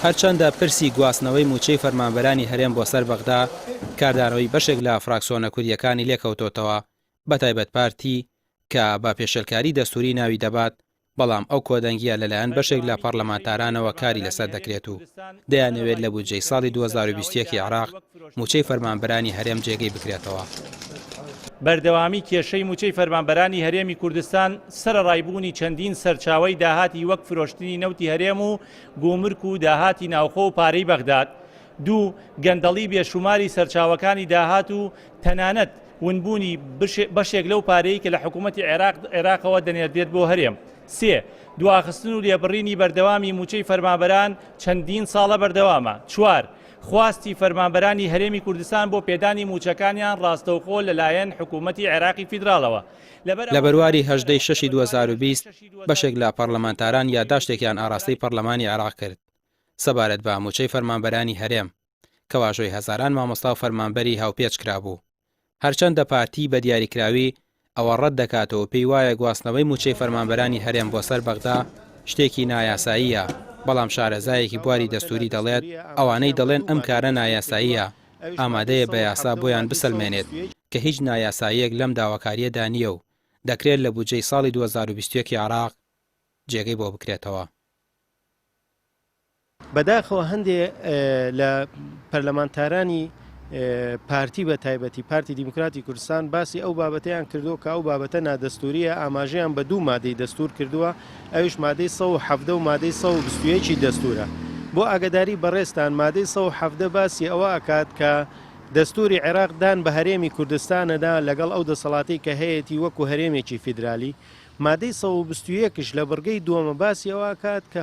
هەرچەندە پرسی گواستنەوەی مووچەی فەرمانبەرانی هەرێم بۆ سەر بەغدا کاردانەوەی بەشێک لە فراکسۆنە کوردییەکانی لێکەوتۆتەوە، بەتایبەت پارتی کە بە پێشێلکاری دەستووری ناوی دەبات، بەڵام ئەو کۆدەنگییە لەلایەن بەشێک لە پەڕلەمانتارانەوە کاری لەسەر دەکرێت و دەیانەوێت لە بودجەی ساڵی 2021 ی عێراق مووچەی فەرمانبەرانی هەرێم جێگەی بکرێتەوە. بەردەوامی کێشەی مووچەی فەرمانبەرانی هەرێمی کوردستان سەرەڕای بوونی چەندین سەرچاوەی داهاتی وەک فرۆشتنی نەوتی هەرێم و گومرک و داهاتی ناوخۆ و پارەی بەغداد، دوو، گەندەڵی بێشوماری سەرچاوەکانی داهات و تەنانەت ونبوونی بەشێک لەو پارەی کە لە حکوومەتی عێراق عێراقەوە دەنێردرێت بۆ هەرێم. سێ، دواخستن و لێبڕینی بەردەوامی مووچەی فەرمانبەران چەندین ساڵە بەردەوامە. چوار، خواستی فەرمانبەرانی هەرێمی کوردستان بۆ پێدانی مووچەکانیان ڕاستەوخۆ لەلایەن حکوومەتی عێراقی فیدراڵەوە. لەبەر لە بەرواری 18 ی شەشی 2020 بەشێک لە پەڕلەمانتاران یاداشتێکیان ئاڕاستەی پەڕلەمانی عێراق کرد سەبارەت بە مووچەی فەرمانبەرانی هەرێم کە واژۆی هەزاران مامۆستا و فەرمانبەری هاوپێچ کرابوو. هەرچەندە پارتی بە دیاریکراوی ئەوە ڕەت دەکاتەوە و پێی وایە گواستنەوەی مووچەی فەرمانبەرانی هەرێم بۆ سەر بەغدا شتێکی نایاساییە، بەڵام شارەزایەکی بواری دەستووری دەڵێت، ئەوانەی دەڵێن ئەم کارە نایاساییە، ئامادەیە بە یاسا بۆیان بسەلمێنێت کە هیچ نایاساییەک لەم داواکارییەدا نییە و دەکرێت لە بودجەی ساڵی 2021 ی عێراق جێگەی بۆ بکرێتەوە. بەداخەوە هەندێ لە پەرلەمانتارانی پارتی بە تایبەتی پارتی دیموکراتی کوردستان باسی ئەو بابەتەیان کردووە کە ئەو بابەتە نادەستوریە ئاماژەیان بە دوو مادەی دەستور کردووە ئەویش مادەی 117 و مادەی 121 دەستورە بۆ ئاگداری بەڕێزتان مادەی 117 باسی ئەوە ئەکات کە دەستوری عێراق دان بە هەرێمی کوردستانەدا لەگەڵ ئەو دەسەڵاتی کە هەیەی وەکو هەرێمێکی فیدرالی مادەی 121 لە بڕگەی دووەمە باسی ئەوە ئەکات کە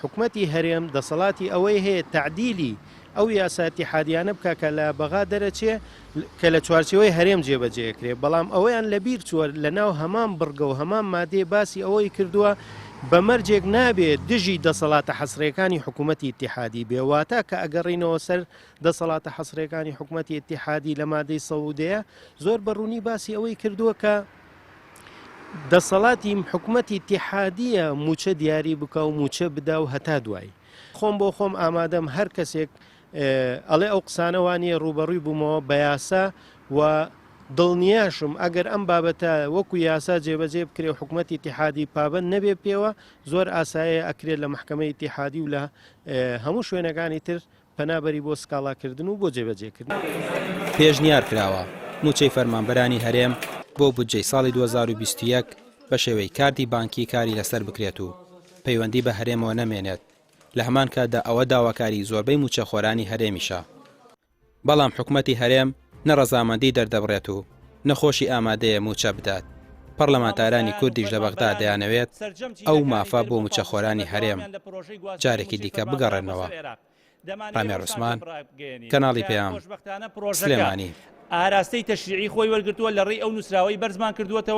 حکومەتی هەرێم دەسەڵاتی ئەوەی هەیە تەعدیلی ئەو یاسا ئیتیحادیانە بکا کە لە بەغا دەرەچێ کە لە چوارچێوەی هەرێم جێبەجێ کرێ بەڵام ئەوەیان لەبیر چووە لە ناو هەمان بڕگە و هەمان مادەیە باسی ئەوەی کردووە بە مەرجێک نابێ دژی دەسەڵاتە حەسرەکانی حکوومەتی ئیتیحادی بێ واتە کە ئەگەڕینەوە سەر دەسەڵاتە حەسرەکانی حکوومەتی ئیتیحادی لە مادەی سەودەیە زۆر بە ڕوونی باسی ئەوەی کردووە کە دەسەڵاتی حکومەتی ئیتیحادیە موچە دیاری بکا و موچە بدا و هەتا دوایی. خۆم بۆ خۆم ئامادەم هەر کەسێک ئەڵێ ئەو قسانە وانیە ڕووبەڕووی بوومەوە بە یاسا و دڵنیاشم ئەگەر ئەم بابەتە وەکو یاسا جێبەجێ بکرێ و حکومەتی ئیتیحادی پابەند نەبێ پێوە زۆر ئاسایە ئەکرێت لە مەحکەمەی ئیتیحادی و لە هەموو شوێنەکانی تر پەنا بەری بۆ سکاڵاکردن و بۆ جێبەجێکردن. پێشنیار کراوە مووچەی فەرمانبەرانی هەرێم بۆ بودجەی ساڵی 2021 بە شێوەی کارتی بانکی کاری لەسەر بکرێت و پەیوەندی بە هەرێمەوە نەمێنێت، لە هەمان کاتدا ئەوە داواکاری زۆربەی مووچەخۆرانی هەرێمیشە. بەڵام حکومەتی هەرێم نە ڕەزامەندی دەردەبڕێت و نە خۆشی ئامادەیە مووچە بدات، پەڕلەمانتارانی کوردیش لە بەغدا دەیانەوێت ئەو مافە بۆ مووچەخۆرانی هەرێم جارێکی دیکە بگەڕێننەوە. ڕامیار عوسمان، کەناڵی پەیام، سلێمانی. ئاراستەی تەشریعی خۆی وەرگرتووە لە ڕێی ئەو نووسراوەی بەرزمان کردووەتەوە.